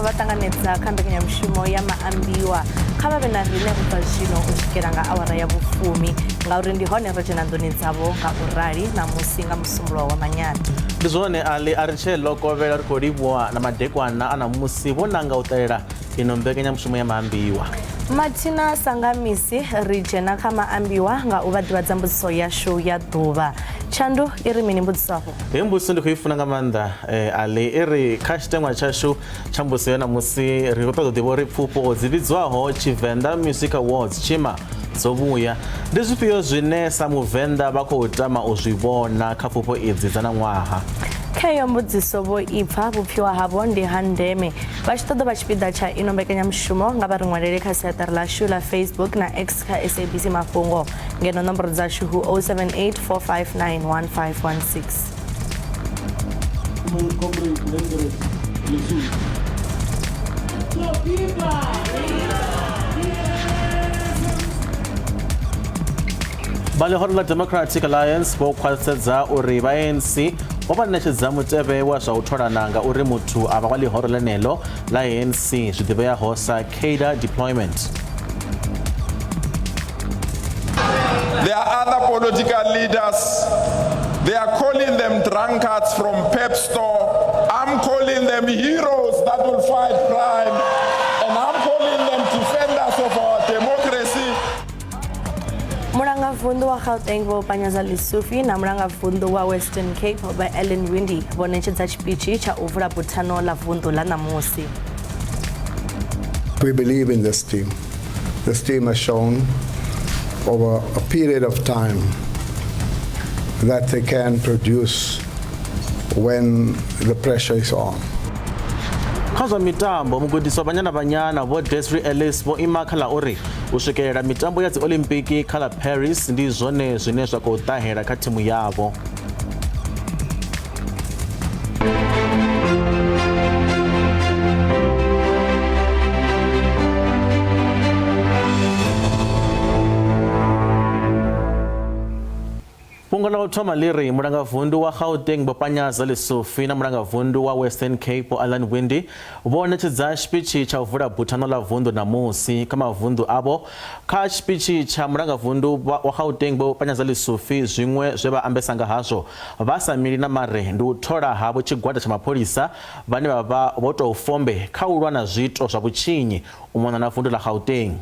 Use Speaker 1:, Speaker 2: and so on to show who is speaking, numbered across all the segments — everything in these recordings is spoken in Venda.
Speaker 1: vha ṱanganedza kha mbekanyamushumo ya maambiwa. Kha vha vhe na riṋe u bva zwino u swikela nga awara ya vhufumi, ngauri ndi hone ro dzhena nḓuni dzavho nga u rali ṋamusi nga Musumbuluwo wa Manyana.
Speaker 2: Ndi zwone Ali, a ri tshee ḽo kovhela ri khou livhuwa na madekwana a ṋamusi vho nanga u ṱalela ino mbekanyamushumo ya maambiwa.
Speaker 1: Mathina Sangamisi ri dzhena kha maambiwa nga u vha ḓivhadza mbudziso yashu ya ḓuvha. Tshandu i ri mini mbudziso afho?
Speaker 2: Heyi mbudziso ndi khou i funa nga maanḓa Ali, i ri kha tshiteṅwa tshashu tsha mbudziso ya ṋamusi ri khou ṱoḓa u ḓivha uri pfufho dzi vhidzwaho Tshivenḓa Music Awards Tshima dzo vhuya. Ndi zwifhio zwine sa Muvenḓa vha khou tama u zwi vhona kha pfufho idzi dza ṋaṅwaha?
Speaker 1: Kha iyo mbudziso vho ipfa vhupfiwa havho ndi ha ndeme. Vha tshi ṱoḓa vha tshipiḓa tsha ino mbekanyamushumo nga vha ri ṅwalele kha siaṱari ḽashu ḽa Facebook na X kha SABC Mafhungo, ngeno nomboro dzashu hu 078 459 1516.
Speaker 2: Vha ḽihoro ḽa Democratic Alliance vho khwaṱhisedza uri vha ANC vho vha ṋetshedza mutevhe wa zwa u tholana nga uri muthu a vha wa ḽihoro ḽeneḽo ḽa ANC zwi ḓivheaho sa cadre deployment.
Speaker 3: There are other political leaders. They are calling them drunkards from Pep Store. I'm calling them heroes that will fight crime. And I'm calling them defenders of our democracy.
Speaker 1: Mulangavunḓu wa Gauteng Vho Panyaza Lesufi na mulangavunḓu wa Western Cape Vho Ellen Windi vho ṋetshedza tshipitshi tsha u vula buthano ḽa vunḓu ḽa ṋamusi.
Speaker 4: We believe in this team. This team has shown over a period of time that they can produce when the pressure is on.
Speaker 2: Kha zwa mitambo, mugudisi wa Banyana Banyana Vho Desiree Ellis vho ima kha ḽa uri u swikelela mitambo ya dziolimpiki kha ḽa Paris ndi zwone zwine zwa khou ṱahela kha thimu yavho. Fhungo ḽa u thoma ḽi ri mulangavundu wa Gauteng Vho Panyaza Lesufi na mulangavundu wa Western Cape Vho Alan Winde vho ṋetshedza tshipitshi tsha u vula buthano ḽa vunḓu ṋamusi kha mavunḓu avho. Kha tshipitshi tsha mulangavundu wa Gauteng Vho Panyaza Lesufi zwiṅwe zwe vha ambesa nga hazwo vha sa mili na mare ndi u thola havho tshigwada tsha mapholisa vhane vha vha vho tou fombe kha u lwa na zwiito zwa vhutshinyi u mona na vundu ḽa Gauteng.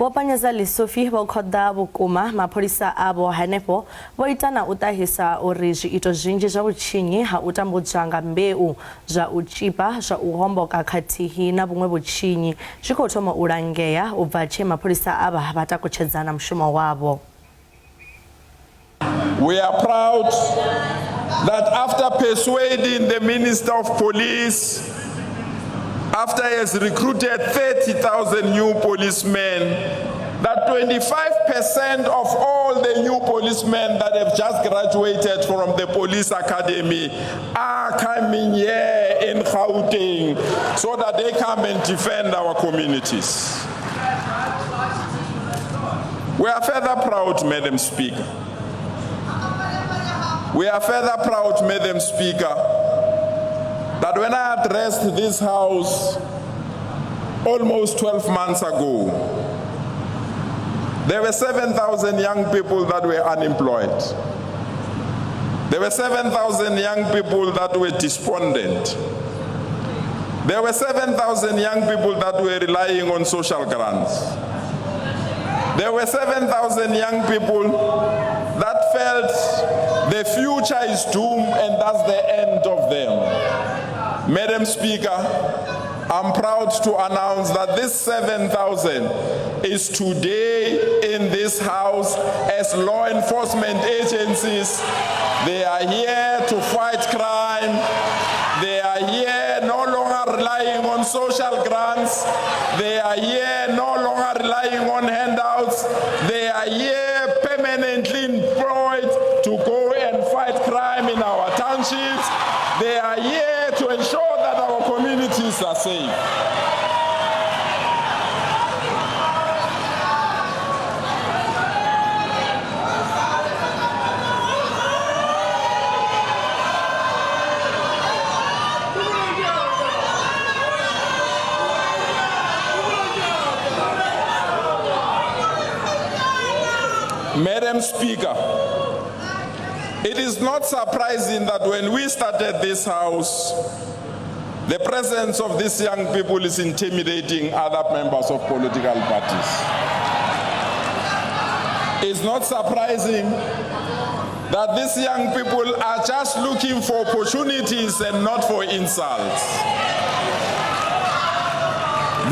Speaker 1: Vho Panyaza Lesufi vho khoḓa vhukuma mapholisa avho henefho vho ita na u ṱahisa uri zwiito zwinzhi zwa vhutshinyi ha u tambudzwa nga mbeu, zwa u tzhipa, zwa u homboka khathihi na vhuṅwe vhutshinyi zwi khou thoma u langea u bva tshe mapholisa avha vha takutshedza na mushumo wavho.
Speaker 3: We are proud that after persuading the Minister of Police, after he has recruited 30,000 new policemen, that 25% of all the new policemen that have just graduated from the police academy are coming here in Gauteng so that they come and defend our communities. We are further proud, Madam Speaker. We are further proud, Madam Speaker, that when I addressed this House almost 12 months ago, there were 7,000 young people that were unemployed. There were 7,000 young people that were despondent. There were 7,000 young people that were relying on social grants. There were 7,000 young people that felt the future is doomed and that's the end of them. Madam Speaker, I'm proud to announce that this 7,000 is today in this house as law enforcement agencies. They are here to fight crime. They are here no longer relying on social grants. They are here no longer relying on handouts. They are here permanently employed to go and fight crime in our townships. They are here to ensure that our communities are safe. Madam Speaker, it is not surprising that when we started this house, the presence of these young people is intimidating other members of political parties. It's not surprising that these young people are just looking for opportunities and not for insults.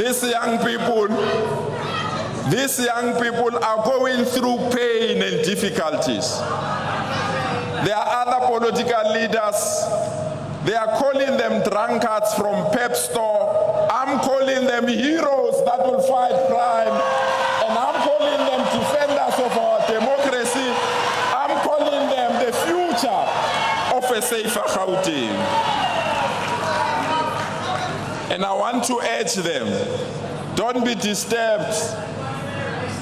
Speaker 3: These young people, these young people are going through pain and difficulties. There are other political leaders. They are calling them drunkards from Pep Store. I'm calling them heroes that will fight crime. And I'm calling them defenders of our democracy. I'm calling them the future of a safer Gauteng. And I want to urge them, don't be disturbed.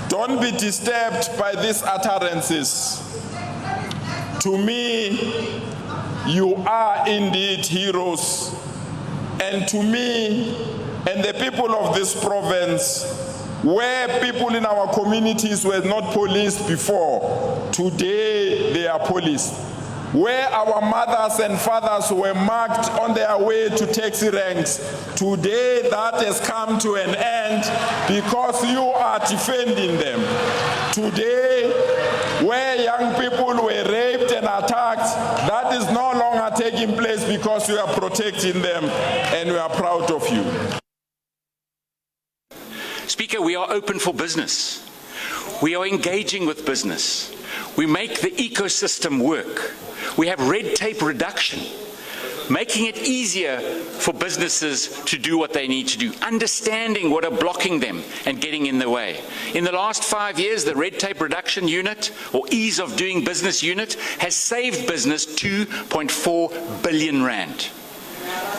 Speaker 3: Don't be disturbed by these utterances. To me, you are indeed heroes. And to me and the people of this province, where people in our communities were not policed before, today they are policed. Where our mothers and fathers were marked on their way to taxi ranks, today that has come to an end because you are defending them. Today, where young people were raped and attacked, that is no longer taking place because you are protecting them, and we are proud of you.
Speaker 5: Speaker, we are open for business. We are engaging with business. We make the ecosystem work. We have red tape reduction, making it easier for businesses to do what they need to do, understanding what are blocking them and getting in the way. In the last 5 years, the red tape reduction unit, or ease of doing business unit, has saved business 2.4 billion rand.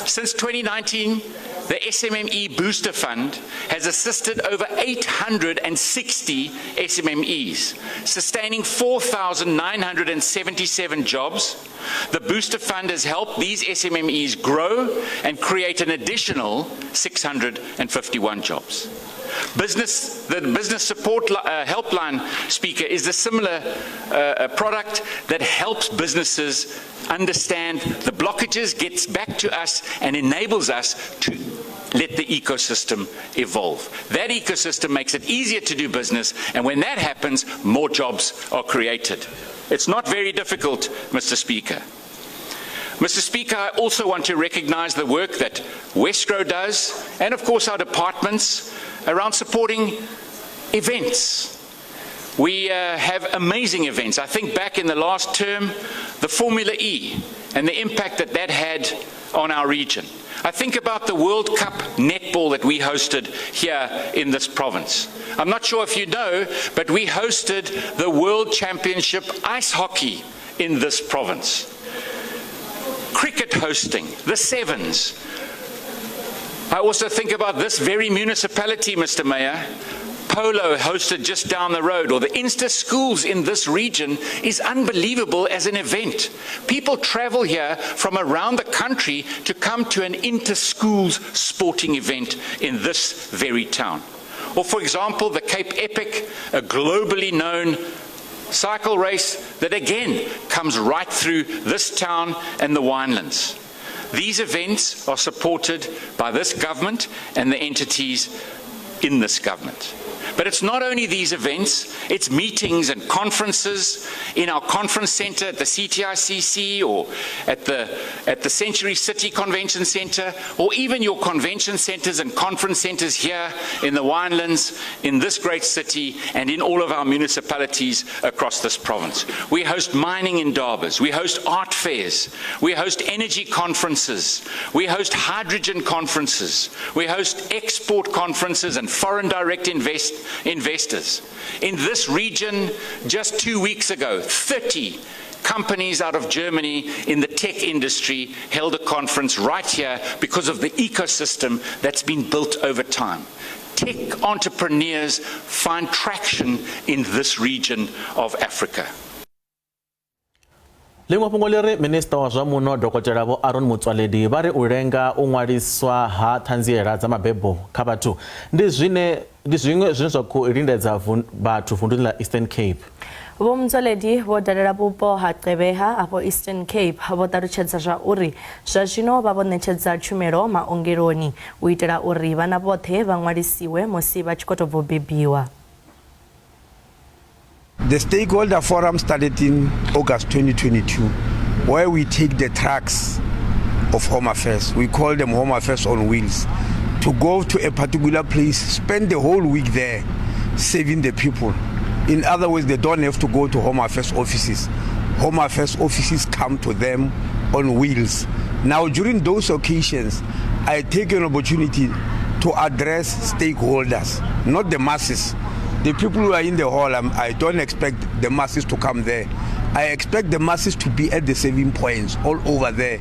Speaker 5: Since 2019, the SMME Booster Fund has assisted over 860 SMMEs, sustaining 4,977 jobs. The Booster Fund has helped these SMMEs grow and create an additional 651 jobs. The Business Support Helpline, Speaker, is a similar product that helps businesses understand the blockages, gets back to us, and enables us to let the ecosystem evolve. That ecosystem makes it easier to do business, and when that happens, more jobs are created. It's not very difficult, Mr. Speaker. Mr. Speaker, I also want to recognize the work that Wesgro does, and of course our departments, around supporting events. We have amazing events. I think back in the last term, the Formula E and the impact that that had on our region. I think about the World Cup netball that we hosted here in this province. I'm not sure if you know, but we hosted the World Championship ice hockey in this province. Cricket hosting, the Sevens. I also think about this very municipality, Mr. Mayor. Polo hosted just down the road, or the Insta schools in this region is unbelievable as an event. People travel here from around the country to come to an inter-schools sporting event in this very town. Or for example, the Cape Epic, a globally known cycle race that again comes right through this town and the winelands. These events are supported by this government and the entities in this government. But it's not only these events, it's meetings and conferences in our conference center at the CTICC or at the Century City Convention Center, or even your convention centers and conference centers here in the winelands, in this great city, and in all of our municipalities across this province. We host mining indabas, we host art fairs, we host energy conferences, we host hydrogen conferences, we host export conferences and foreign direct investors. In this region, just 2 weeks ago, 30 companies out of Germany in the tech industry held a conference right here because of the ecosystem that's been built over time. Tech entrepreneurs find traction in this region of Africa.
Speaker 2: Ḽiṅwe fhungo ḽi ri minista wa zwa muno Dokotela Vho Aaron Motsoaledi vha ri u lenga u ṅwaliswa ha ṱhanziela dza mabebo kha vhathu ndi zwine Ndi zwiṅwe zwine zwa khou lindedza vhathu vunduni ḽa Eastern Cape.
Speaker 1: Vho Motsoaledi vho dalela vhupo ha Gqeberha afho Eastern Cape, vho ṱalutshedza zwa uri zwa zwino vha vho ṋetshedza tshumelo maongeloni u itela uri vhana vhoṱhe vha ṅwalisiwe musi vha tshi khou tou bva u bebiwa.
Speaker 6: The stakeholder forum started in August 2022, where we take the trucks of Home Affairs, we call them Home Affairs on wheels, to go to a particular place, spend the whole week there, saving the people. In other words, they don't have to go to Home Affairs offices. Home Affairs offices come to them on wheels. Now, during those occasions, I take an opportunity to address stakeholders, not the masses. The people who are in the hall, I don't expect the masses to come there. I expect the masses to be at the saving points all over there,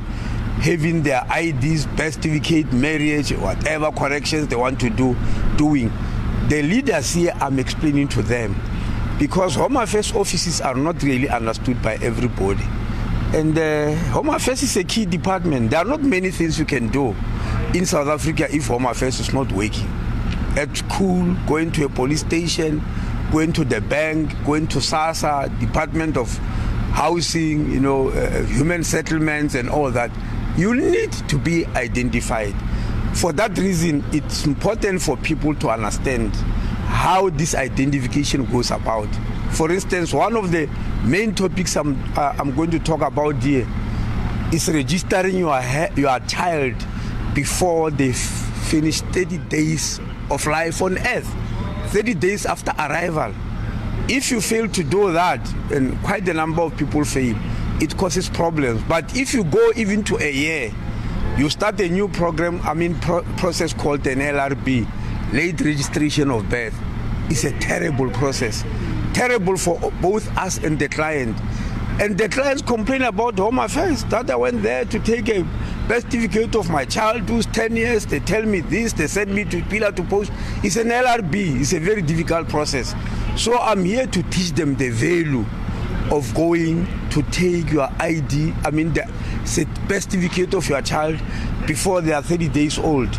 Speaker 6: having their IDs, birth certificate, marriage, whatever corrections they want to do, doing. The leaders here, I'm explaining to them, because Home Affairs offices are not really understood by everybody. And Home Affairs is a key department. There are not many things you can do in South Africa if Home Affairs is not working. At school, going to a police station, going to the bank, going to SASSA, Department of Housing, human settlements and all that. You need to be identified. For that reason, it's important for people to understand how this identification goes about. For instance, one of the main topics I'm going to talk about here is registering your child before they finish 30 days of life on earth, 30 days after arrival. If you fail to do that, and quite a number of people fail, it causes problems. But if you go even to a year, you start a new program, process called an LRB, late registration of birth. It's a terrible process. Terrible for both us and the client. And the clients complain about Home Affairs, that I went there to take a birth certificate of my child who's 10 years. They tell me this, they send me to pillar to post. It's an LRB. It's a very difficult process. So I'm here to teach them the value of going to take your ID, the birth certificate of your child before they are 30 days old.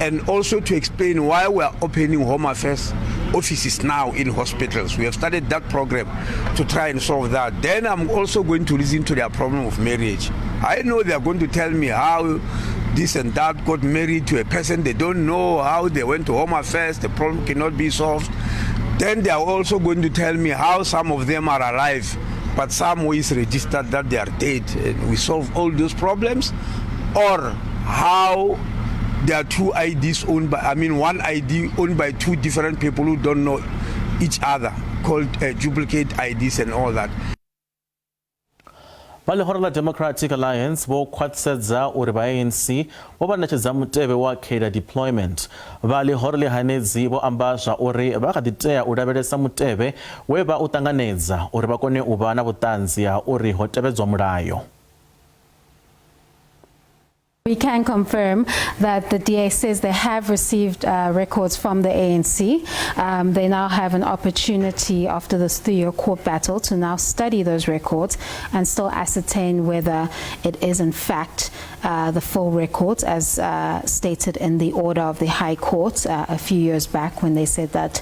Speaker 6: And also to explain why we are opening Home Affairs offices now in hospitals. We have started that program to try and solve that. Then I'm also going to listen to their problem of marriage. I know they are going to tell me how this and that got married to a person they don't know, how they went to Home Affairs, the problem cannot be solved. Then they are also going to tell me how some of them are alive, but some ways registered that they are dead. And we solve all those problems. Or how there are two IDs owned by, one ID owned by two different people who don't know each other, called duplicate IDs and all that.
Speaker 2: Vha ḽihoro ḽa Democratic Alliance vho khwaṱhisedza uri vha ANC vho vha ṋetshedza mutevhe wa cadre deployment. Vha ḽihoro ḽi hanedzi vho amba zwa uri vha kha ḓi tea u lavhelesa mutevhe we vha u ṱanganedza uri vha kone u vha na vhuṱanzi ha uri ho tevhedzwa mulayo.
Speaker 7: We can confirm that the DA says they have received records from the ANC. They now have an opportunity after this 3-year court battle to now study those records and still ascertain whether it is in fact the full records as stated in the order of the High Court a few years back, when they said that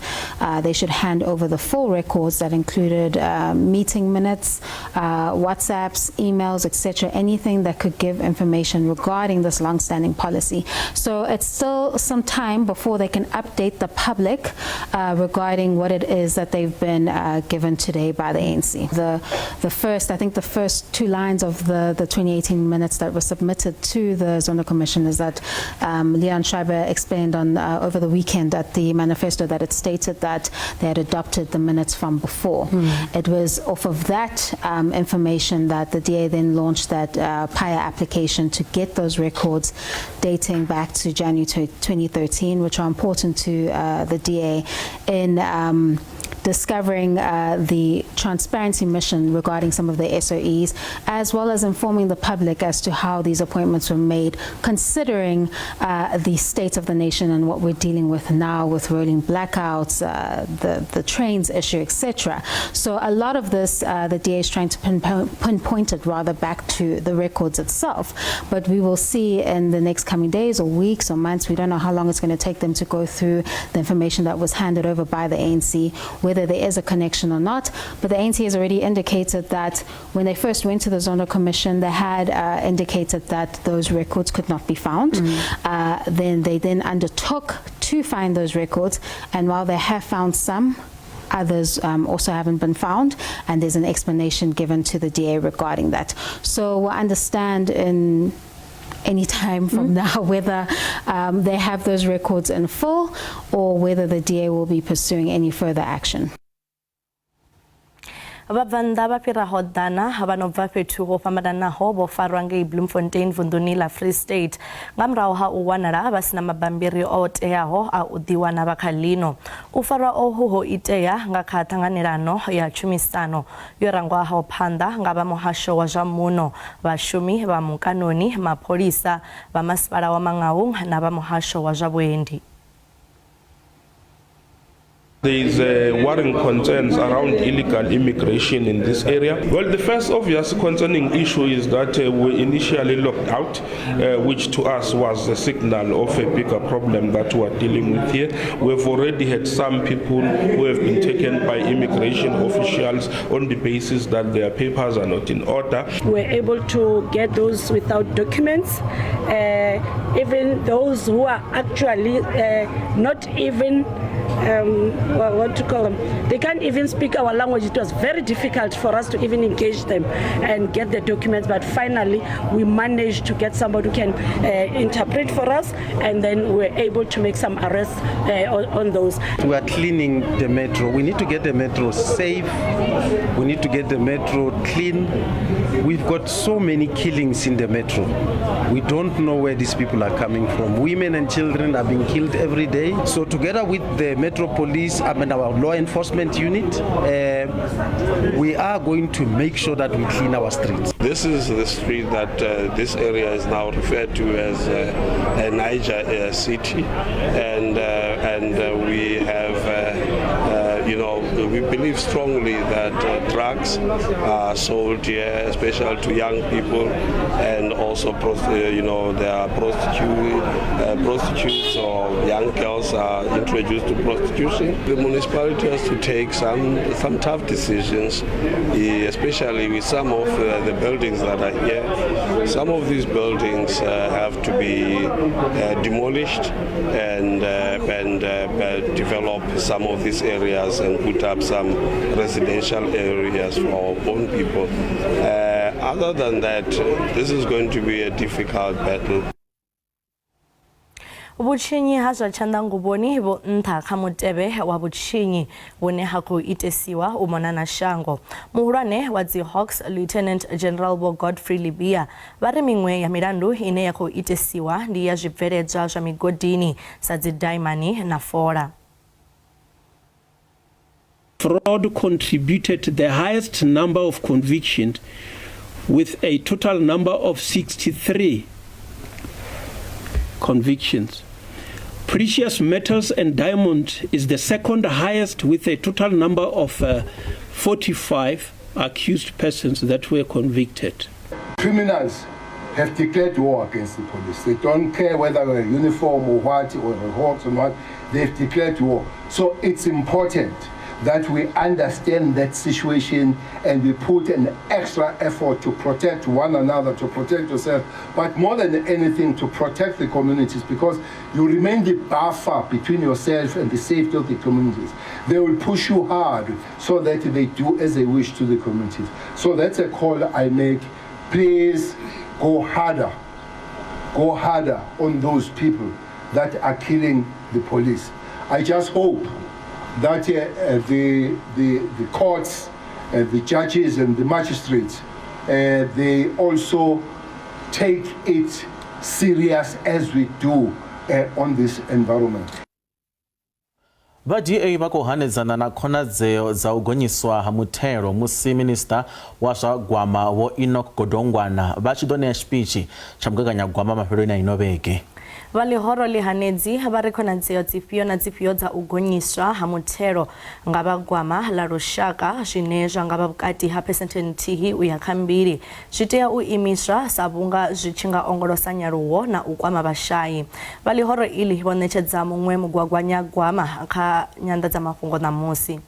Speaker 7: they should hand over the full records that included meeting minutes, WhatsApps, emails, etc., anything that could give information regarding this long-standing policy. So it's still some time before they can update the public regarding what it is that they've been given today by the ANC. The first, I think the first two lines of the 2018 minutes that were submitted to the Zondo Commission is that Leon Schreiber explained on over the weekend at the manifesto that it stated that they had adopted the minutes from before. It was off of that information that the DA then launched that PAIA application to get those records dating back to January 2013, which are important to the DA in discovering the transparency mission regarding some of the SOEs, as well as informing the public as to how these appointments were made, considering the state of the nation and what we're dealing with now with rolling blackouts, the trains issue, etc. So a lot of this, the DA is trying to pinpoint it rather back to the records itself. But we will see in the next coming days or weeks or months, we don't know how long it's going to take them to go through the information that was handed over by the ANC, whether there is a connection or not. But the ANC has already indicated that when they first went to the Zondo Commission, they had indicated that those records could not be found. Then they then undertook to find those records, and while they have found some, others also haven't been found, and there's an explanation given to the DA regarding that. So we'll understand in any time from now whether they have those records in full or whether the DA will be pursuing any further action.
Speaker 1: Vhabvannḓa vha fhiraho 100 vha no bva fhethu ho fhambananaho vho farwa ngei Bloemfontein vunḓuni ḽa Free State nga murahu ha u wanala vha sina mabambiri o teaho a u ḓiwana vha kha ḽino. U farwa ohu ho itea nga kha ṱhanganelano ya tshumisano yo rangwaho phanḓa nga vha muhasho wa zwa muno, vhashumi vha mukanoni, mapholisa, vha masipala wa Mangaung na vha muhasho wa zwa vhuendi.
Speaker 8: There is worrying concerns around illegal immigration in this area. Well, the first obvious concerning issue is that we initially locked out, which to us was a signal of a bigger problem that we are dealing with here. We've already had some people who have been taken by immigration officials on the basis that their papers are not in order.
Speaker 9: We're able to get those without documents, even those who are actually not even what to call them, they can't even speak our language. It was very difficult for us to even engage them and get the documents, but finally we managed to get somebody who can interpret for us, and then we were able to make some arrests on those.
Speaker 10: We are cleaning the metro. We need to get the metro safe. We need to get the metro clean. We've got so many killings in the metro. We don't know where these people are coming from. Women and children are being killed every day. So together with the Metro Police, I mean our law enforcement unit, we are going to make sure that we clean our streets.
Speaker 11: This is the street that this area is now referred to as Niger City, and we have, you know, we believe strongly that drugs are sold here, especially to young people, and also, you know, there are prostitutes or young girls are introduced to prostitution. The municipality has to take some tough decisions, especially with some of the buildings that are here. Some of these buildings have to be demolished and develop some of these areas and put up some residential areas for our own people. Other than that, this is going to be a difficult battle.
Speaker 1: Vhutshinyi ha zwa tshanḓanguvhoni vho nṱha kha mutevhe wa vhutshinyi vhune ha khou itesiwa u mona na shango. Muhulwane wa dzi Hawks Lieutenant General Vho Godfrey Libya vha ri miṅwe ya milandu ine ya khou itesiwa ndi ya zwibveledzwa zwa migodini sa dzi daimani na fola.
Speaker 12: Fraud contributed the highest number of convictions with a total number of 63 convictions. Precious metals and diamond is the second highest with a total number of 45 accused persons that were convicted.
Speaker 4: Criminals have declared war against the police. They don't care whether we're uniform or what, or the Hawks or what, they've declared war. So it's important that we understand that situation and we put an extra effort to protect one another, to protect yourself, but more than anything to protect the communities, because you remain the buffer between yourself and the safety of the communities. They will push you hard so that they do as they wish to the communities. So that's a call I make. Please go harder on those people that are killing the police. I just hope that the courts, the judges and the magistrates, they also take it serious as we do on this environment.
Speaker 2: Vha DA vha khou hanedzana na khonadzeo dza u gonyiswa ha muthelo musi minista wa zwa gwama Vho Enoch Godongwana vha tshi ḓo ṋea tshipitshi tsha mugaganyagwama mafheloni a ino vhege.
Speaker 1: Vha ḽihoro ḽihanedzi vha ri khonadzeo dzifhio na dzifhio dza u gonyiswa ha muthelo nga vha gwama ḽa lushaka, zwine zwa nga vha vhukati ha phesenthe 1 u ya kha 2, zwi tea u imiswa sa vhunga zwi tshi nga ongolosa nyaluwo na u kwama vhashai. Vha ḽihoro iḽi vho ṋetshedza muṅwe mugaganyagwama kha nyanḓadzamafhungo ṋamusi.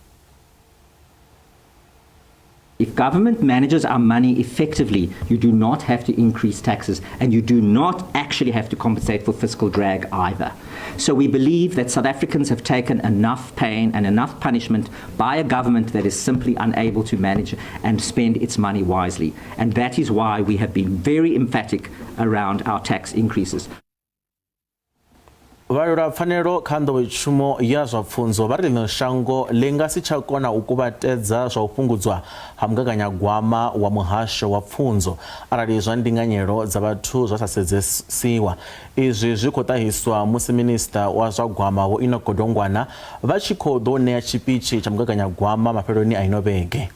Speaker 13: If government manages our money effectively, you do not have to increase taxes, and you do not actually have to compensate for fiscal drag either. So we believe that South Africans have taken enough pain and enough punishment by a government that is simply unable to manage and spend its money wisely. And that is why we have been very emphatic around our tax increases.
Speaker 2: Vhalwela pfanelo kha nḓowetshumo ya zwa pfunzo vha ri ḽino shango ḽi nga si tsha kona u kuvhatedza zwa u fhungudzwa ha mugaganyagwama wa muhasho wa pfunzo arali zwa ndinganyelo dza vhathu zwa sa sedzesiwa. Izwi zwi khou ṱahiswa musi minista wa zwa gwama Vho Enoch Godongwana vha tshi khou ḓo ṋea tshipitshi tsha mugaganyagwama mafheloni a ino vhege.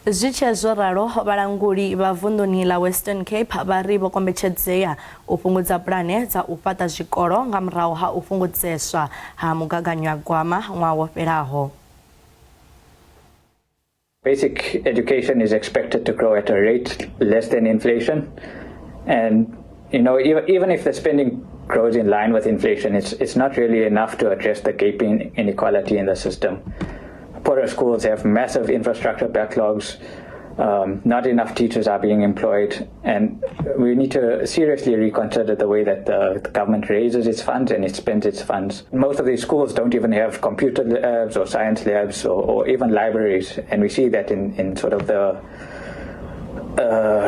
Speaker 1: Zwi tshee zwo ralo, vhalanguli vha vunḓuni ḽa Western Cape vha ri vho kombetshedzea u fhungudza pulane dza u fhaṱa zwikolo nga murahu ha u fhungudzeswa ha mugaganyagwama ṅwaha wo fhelaho.
Speaker 14: Basic education is expected to grow at a rate less than inflation, and even if the spending grows in line with inflation, it's not really enough to address the gaping inequality in the system. Poorer schools have massive infrastructure backlogs, not enough teachers are being employed, and we need to seriously reconsider the way that the government raises its funds and it spends its funds. Most of these schools don't even have computer labs or science labs or even libraries, and we see that in sort of the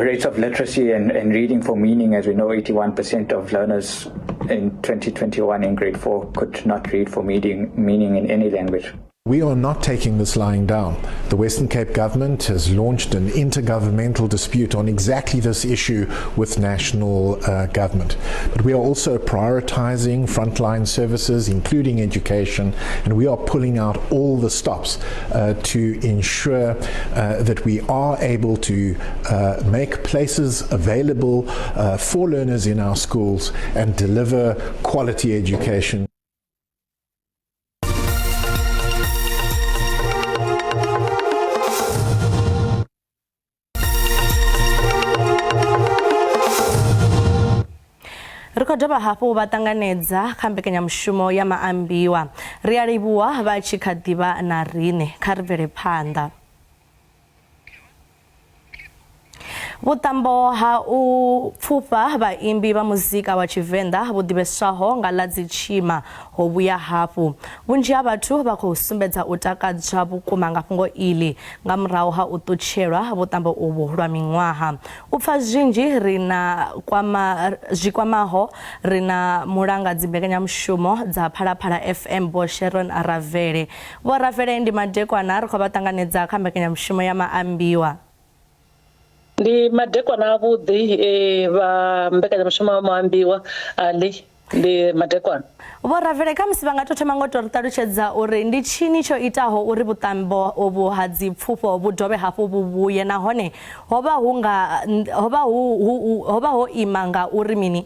Speaker 14: rates of literacy and reading for meaning. As we know, 81% of learners in 2021 in grade 4 could not read for meaning in any language.
Speaker 15: We are not taking this lying down. The Western Cape government has launched an intergovernmental dispute on exactly this issue with national government. But we are also prioritizing frontline services, including education, and we are pulling out all the stops to ensure that we are able to make places available for learners in our schools and deliver quality education.
Speaker 1: Ri khou dovha hafhu vha ṱanganedza kha mbekanyamushumo ya maambiwa. Ri a livhuwa vha tshi kha ḓivha na riṋe, kha ri bvele phanḓa. Vhuṱambo ha u pfufha vhaimbi vha muzika wa Tshivenḓa vhu ḓivheswaho nga ḽa Dzitshima ho vhuya hafhu. Vhunzhi ha vhathu vha khou sumbedza u takadzwa vhukuma nga fhungo iḽi nga murahu ha u ṱutshelwa vhuṱambo uvhu lwa miṅwaha. U pfa zwinzhi ri na zwi kwamaho ri na mulanga dzimbekanyamushumo dza Phalaphala FM Vho Sharon Ravele. Vho Ravele, ndi madekwana, ri khou vha ṱanganedza kha mbekanyamushumo ya maambiwa.
Speaker 16: Ndi madekwana avhuḓi vha mbekanyamushumo ya maambiwa ali ndi madekwana.
Speaker 1: Vho Ravele, kha musi vha nga to thoma ngo to ri ṱalutshedza uri ndi tshini tsho itaho uri vhuṱambo uvhu ha dzipfufho vhu dovhe hafhu vhu vhuye, nahone ho vha ho ima nga uri mini?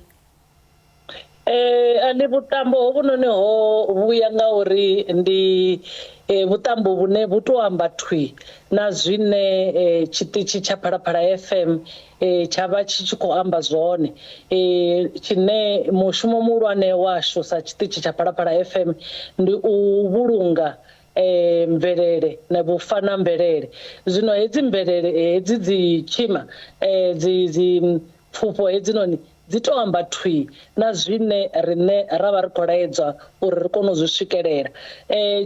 Speaker 16: Ali vhuṱambo hovhunoni ho vhuya nga uri ndi vhuṱambo vhune vhu to amba thwi na zwine tshiṱitshi tsha Phalaphala FM tsha vha tshi tshi khou amba zwone. Tshine mushumo muhulwane washu sa tshiṱitshi tsha Phalaphala FM ndi u vhulunga mvelele na vhufa na mvelele. Zwino hedzi mvelele hedzi dzi tshima dzi pfufho hedzinoni dzi to amba thwi na zwine rine ra vha ri khou laedzwa uri ri kone u zwi swikelela.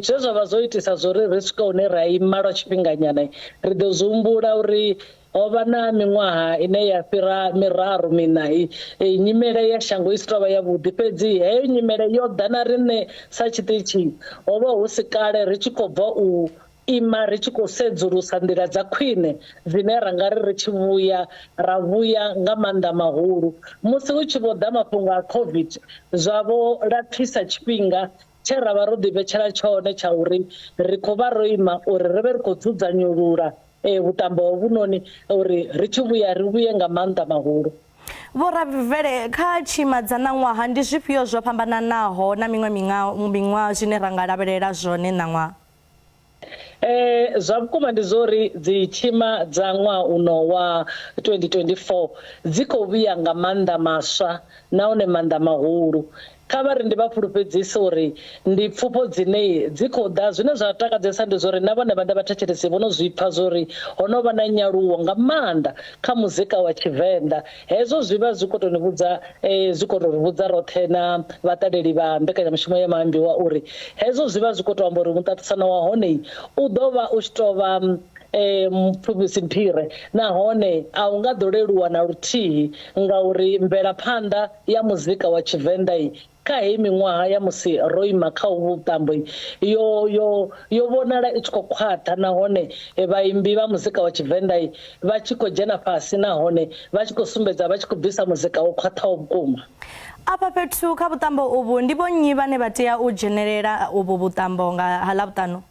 Speaker 16: Zwe zwa vha zwo itisa zwori ri swike hune ra ima lwa tshifhinganyana, ri ḓo zwi humbula uri ho vha na miṅwaha ine ya fhira miraru miṋa nyimele ya shango i si tou vha yavhuḓi, fhedzi heyo nyimele yo ḓa na riṋe sa tshiṱitshi ho vha hu si kale ri tshi khou bva u ima ri tshi khou sedzulusa nḓila dza khwine dzine ra nga ri ri tshi vhuya ra vhuya nga maanḓa mahulu. Musi hu tshi vho ḓa mafhungo a COVID zwa vho lapfisa tshifhinga tshe ra vha ro ḓivhetshela tshone tsha uri ri khou vha ro ima uri ri vhe ri khou dzudzanyulula vhuṱambo hovhunoni uri ri tshi vhuya ri vhuye nga maanḓa mahulu.
Speaker 1: Vho Ravhele, kha tshima dza ṋaṅwaha ndi zwifhio zwo fhambananaho na miṅwe miṅwaha zwine ra nga lavhelela zwone ṋaṅwaha?
Speaker 16: Zwa vhukuma ndi zwo uri dzi tshima dza ṅwaha uno wa 2024 dzi khou vhuya nga maanḓa maswa nahone maanḓa mahulu. Kha vha ri ndi vha fhulufhedzise uri ndi pfufho dzine dzi khou ḓa. Zwine zwa takadzesa ndi zwa uri na vhone vhaṋe vhathetshelesi vho no zwi pfa zwa uri ho no vha na nyaluwo nga maanḓa kha muzika wa Tshivenḓa. Hezwo zwi vha zwi khou tou ni vhudza zwi khou tou ri vhudza roṱhe na vhaṱaleli vha mbekanyamushumo ya Maambiwa uri hezwo zwi vha zwi khou tou amba uri muṱaṱisano wa hone u ḓo vha u tshi tou vha Mupfufhisi Mphire nahone a u nga ḓo leluwa na luthihi ngauri mvelaphanḓa ya muzika wa Tshivenḓa kha heyi miṅwaha ya musi ro ima kha uvhu vhuṱambo yo yo yo vhonala i tshi khou khwaṱha nahone vhaimbi vha muzika wa Tshivenḓa vha tshi khou dzhena fhasi nahone vha tshi khou sumbedza vha tshi khou bvisa muzika wo khwaṱhaho vhukuma.
Speaker 1: Afha fhethu kha vhuṱambo uvhu ndi vho nnyi vhane vha tea u dzhenelela uvhu vhuṱambo nga ha Ḽavhuṱanu?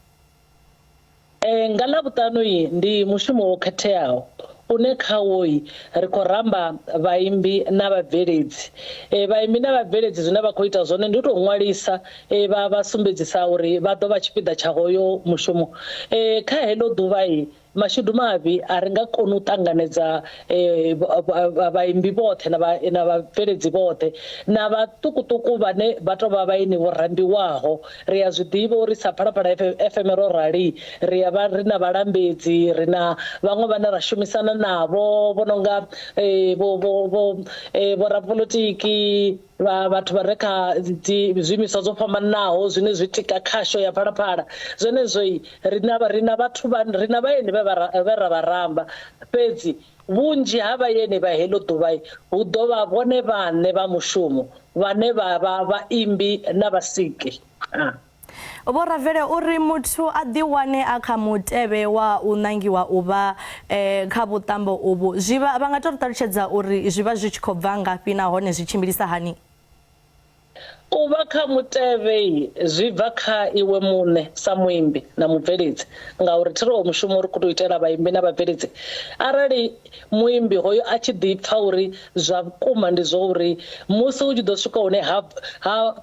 Speaker 16: Nga Ḽavhuṱanu ndi mushumo wo khetheaho une khawo ri khou ramba vhaimbi na vhabveledzi. Vhaimbi na vhabveledzi zwine vha khou ita zwone ndi u tou ṅwalisa vha vha sumbedzisa uri vha ḓo vha tshipiḓa tsha hoyo mushumo. Kha heḽo ḓuvha Mashudu mavhi, a ri nga koni u ṱanganedza vhaimbi vhoṱhe na vhabveledzi vhoṱhe na vhaṱukuṱuku vhane vha tou vha vhaeni vho rambiwaho. Ri a zwi ḓivha uri sa Phalaphala FM ro rali, ri a vha ri na vhalambedzi, ri na vhaṅwe vhane ra shumisana navho vho no nga vho vho vho vhorapolitiki, vha vhathu vha re kha dzi zwiimiswa zwo fhambananaho zwine zwi tika khasho ya Phalaphala. Zwenezwo ri na ri na vhathu vha ri na vhaeni vhe vha ra vha ramba fhedzi vhunzhi ha vhaeni vha heḽo ḓuvha hu ḓo vha vhone vhaṋe vha mushumo vhane vha vha vhaimbi na vhasiki.
Speaker 1: Vho Ravele uri muthu a ḓi wane a kha mutevhe wa u ṋangiwa u vha kha vhuṱambo uvhu zwi vha vha nga tou ri ṱalutshedza uri zwi vha zwi tshi khou bva ngafhi nahone zwi tshimbilisa hani?
Speaker 16: U vha kha mutevhe zwi bva kha iwe muṋe sa muimbi na mubveledzi ngauri thi ri hoyu mushumo ri khou tou itela vhaimbi na vhabveledzi. Arali muimbi hoyo a tshi ḓi pfa uri zwa vhukuma ndi zwa uri musi hu tshi ḓo swika hune ha ha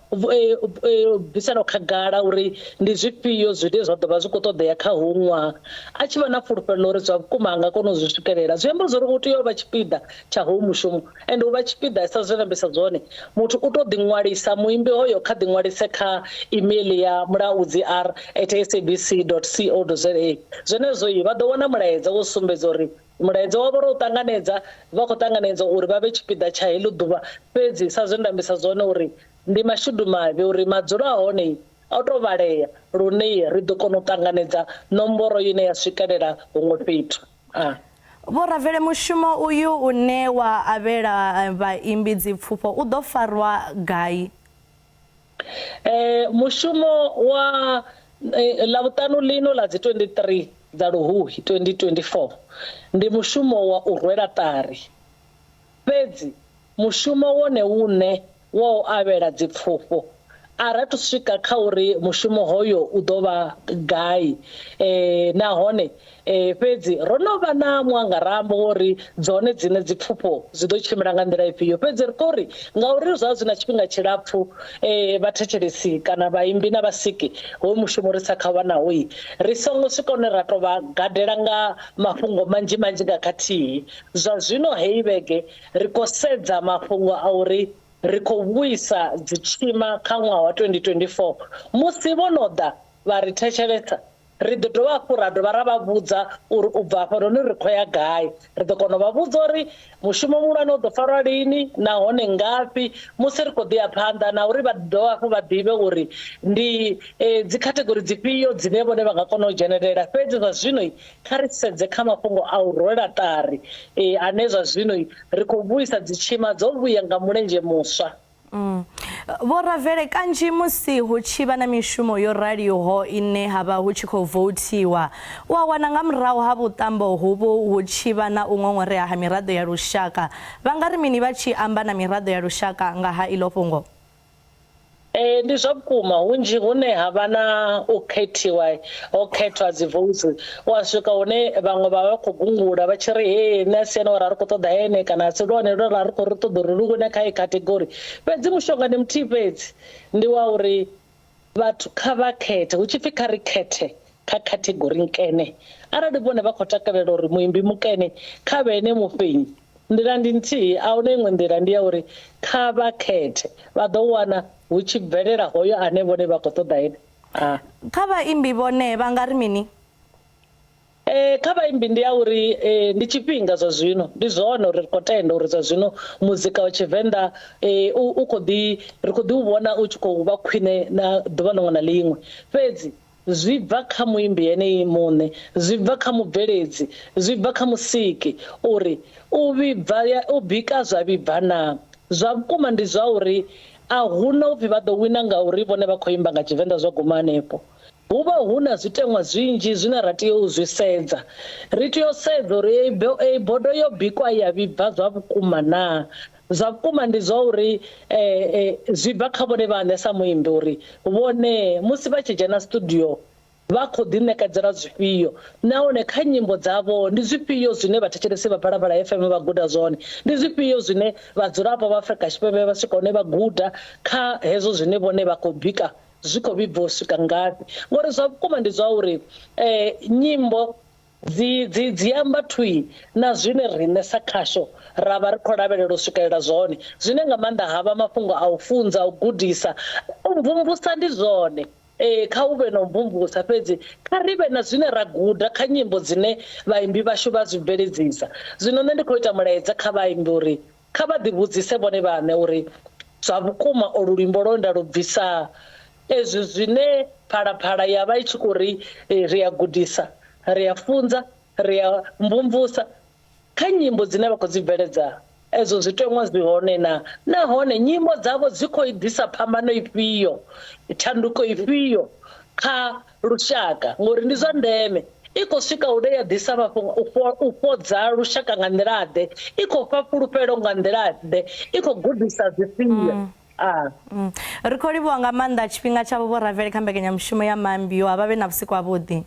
Speaker 16: bviselwa khagala uri ndi zwifhio zwine zwa ḓo vha zwi khou ṱoḓea kha hoyu ṅwaha a tshi vha na fulufhelo ḽa uri zwa vhukuma a nga kona u zwi swikelela zwi amba zwori u tea u vha tshipiḓa tsha hoyu mushumo. Ende u vha tshipiḓa sa zwe nda ambisa zwone, muthu u tou ḓiṅwalisa, muimbi hoyo kha ḓiṅwalise kha email ya mulaudzi r at sabc dot co dot za. Zwenezwo vha ḓo wana mulaedza wo sumbedza uri mulaedza wavho ro u ṱanganedza, vha khou ṱanganedza uri vha vhe tshipiḓa tsha heḽo ḓuvha. Fhedzi sa zwe nda ambisa zwone uri ndi mashudu mavhi uri madzulo a hone o tou vhalea lune ri ḓo kona u ṱanganedza nomboro ine ya swikelela huṅwe fhethu. A.
Speaker 1: Vho Ravele mushumo uyu une wa avhela vhaimbi dzipfufho u ḓo farwa gai?
Speaker 16: Mushumo wa Ḽavhuṱanu ḽino ḽa dzi 23 dza Luhuhi 2024 ndi mushumo wa u rwela ṱari. Fhedzi mushumo wone uṋe wa u avhela dzipfufho a ra athu swika kha uri mushumo hoyo u ḓo vha gai nahone fhedzi ro no vha na muangarambo wo ri dzone dziṋe dzipfufho dzi ḓo tshimbila nga nḓila ifhio. Fhedzi ri khou ri ngauri zwa zwi na tshifhinga tshilapfu vhathetshelesi kana vhaimbi na vhasiki hoyu mushumo ri sa kha vha nawo ri songo swika hune ra tou vha gadela nga mafhungo manzhi manzhi nga khathihi. Zwa zwino heyi vhege ri khou sedza mafhungo a uri ri khou vhuisa dzitshima kha ṅwaha wa 2024. Musi vho no ḓa vha ri thetshelesa, ri ḓo dovha hafhu ra dovha ra vha vhudza uri u bva hafhanoni ri khou ya gai. Ri ḓo kona u vha vhudza uri mushumo muhulwane u ḓo farwa lini nahone ngafhi musi ri khou ḓi ya phanḓa na uri vha dovha hafhu vha ḓivhe uri ndi dzikhathegori dzifhio dzine vhone vha nga kona u dzhenelela. Fhedzi zwa zwino Kha ri sedze kha mafhungo a u rwela ṱari ane zwa zwino ri khou vhuisa dzitshima dzo vhuya nga mulenzhe muswa.
Speaker 1: Vho Ravele, kanzhi musi hu tshi vha na mishumo yo raliho ine ha vha hu tshi khou vouthiwa, u a wana nga murahu ha vhuṱambo huvhu hu tshi vha na u ṅoṅorea ha miraḓo ya lushaka. Vha nga ri mini vha tshi amba na miraḓo ya lushaka nga ha iḽo fhungo?
Speaker 16: Ndi zwa vhukuma hunzhi hune ha vha na u khethiwa ho khethwa dzi votes wa swika hune vhaṅwe vha vha khou gungula vha tshi ri he nṋe a si ene uri a ri khou ṱoḓa ene kana a si lwone lwe ra ri khou ri ṱoḓa uri lu wine kha iyi category. Fhedzi mushonga ndi muthihi fhedzi ndi wa uri vhathu kha vha khethe hu tshi pfi kha ri khethe kha category nkene arali vhone vha khou takalela uri muimbi mukene kha vhe ene mufhenyi nḓila ndi nthihi a huna iṅwe nḓila ndi ya uri kha vha khethe vha ḓo wana hu tshi bvelela hoyo ane vhone vha khou ṱoḓa ene. A.
Speaker 1: Kha vhaimbi vhone vha nga ri mini?
Speaker 16: Kha vhaimbi ndi ya uri ndi tshifhinga zwa zwino ndi zwone uri ri khou tenda uri zwa zwino muzika wa Tshivenḓa u khou ḓi ri khou ḓi u vhona u tshi khou vha khwine na ḓuvha ḽiṅwe na ḽiṅwe fhedzi zwi bva kha muimbi ene muṋe zwi bva kha mubveledzi zwi bva kha musiki uri u vhibva u bika zwa vhibva naa. Zwa vhukuma ndi zwa uri a huna upfi vha ḓo wina ngauri vhone vha khou imba nga Tshivenḓa zwa guma hanefho. Hu vha hu na zwiteṅwa zwinzhi zwine ra tea u zwi sedza. Ri tea u sedza uri eyi bodo yo bikwa ya vhibva zwa vhukuma naa. Zwa vhukuma ndi zwa uri zwi bva kha vhone vhaṋe sa muimbi uri vhone musi vha tshi dzhena studio vha khou ḓiṋekedzela zwifhio nahone kha nyimbo dzavho ndi zwifhio zwine vhathetshelesi vha Phalaphala FM vha guda zwone, ndi zwifhio zwine vhadzulapo vha Afrika Tshipembe vha swika hune vha guda kha hezwo zwine vhone vha khou bika zwi khou vhibva u swika ngafhi. Ngori zwa vhukuma ndi zwa uri nyimbo dzi dzi dzi amba thwii na zwine riṋe sa khasho ra vha ri khou lavhelela u swikelela zwone, zwine nga maanḓa ha vha mafhungo a u funza, u gudisa, u mvumvusa ndi zwone. Ee, kha hu vhe na u mvumvusa, fhedzi kha ri vhe na zwine ra guda kha nyimbo dzine vhaimbi vhashu vha zwi bveledzisa. Zwino nṋe ndi khou ita mulaedza kha vhaimbi uri kha vha ḓivhudzise vhone vhaṋe uri zwa vhukuma olu luimbo lwo nda lu bvisa ezwi zwine Phalaphala ya vha i tshi khou ri ri a gudisa, ri a funza, ri a mvumvusa kha nyimbo dzine vha khou dzi bveledza ezwo zwiteṅwa zwi hone na nahone nyimbo dzavho dzi khou ḓisa phambano ifhio tshanduko ifhio kha lushaka ngori ndi zwa ndeme i khou swika hune ya ḓisa mafhungo u fhodza lushaka nga nḓila ḓe i khou fha fhulufhelo nga nḓila ḓe i khou gudisa zwifhio a
Speaker 1: Ri khou livhuwa nga maanḓa tshifhinga tshavho Vho Ravele kha mbekanyamushumo ya Maambiwa. Vha vhe na vhusiku havhuḓi.